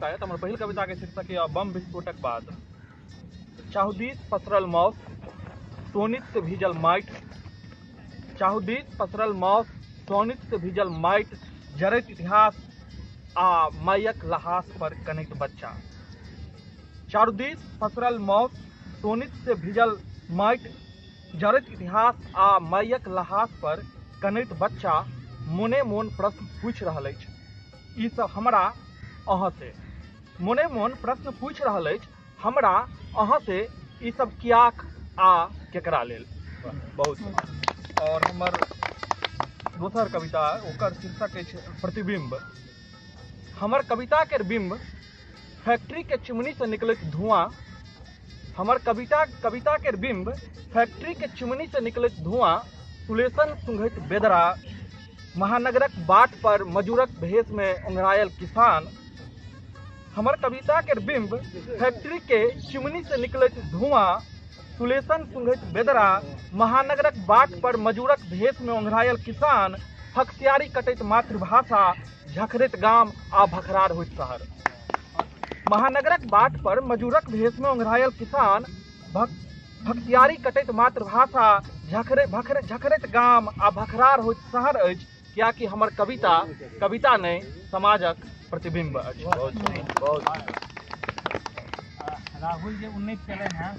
कविता यऽ, तऽ हमर पहिल कविताके शीर्षक यऽ बम विस्फोटक बाद। चाहुदिस पसरल मौस शोणित से भीजल माटि, चाहुदिस पसरल मौस शोणित से भीजल माटि, जरैत इतिहास आ मायक लहास पर कनैत बच्चा। चारुदिस पसरल मौस शोणित से भीजल माटि, जरैत इतिहास आ मायक लहास पर कनैत बच्चा मोने मोन प्रश्न पूछि रहल अछि ई सब हमरा अहाँ से। मोने मोन प्रश्न पूछि रहल अछि हमरा अहाँ से, ई सब कियाक आ केकरा लेल। बहुत। और हमर दोसर कविता ओकर शीर्षक अछि प्रतिबिंब। हमर कविता के बिंब फैक्ट्री के चिमनी से निकलैत धुआं, हमर कविता के बिंब फैक्ट्री के चिमनी से निकलैत धुआं, सुलेशन सुंघैत बेदरा, महानगरक बाट पर मजूरक भेष में ओंघरायल किसान। हमर कविता के बिंब फैक्ट्री के चिमनी से निकलैत धुआं, सुलेशन सुंघैत बेदरा, महानगरक बाट पर मजूरक भेष में ओंघरायल किसान, फकसियारी कटैत मातृभाषा, झखरैत गाम आ भखरार होइत शहर। महानगरक बाट पर मजूरक भेष में ओंघरायल किसान, फकसियारी कटैत मातृभाषा, झखरैत गाम आ भखरार होइत शहर अछि, कियाकि हमर कविता कविता नहि समाजक प्रतिबिंब अछि। बहुत। राहुल जे उन्नति केलनि हेँ।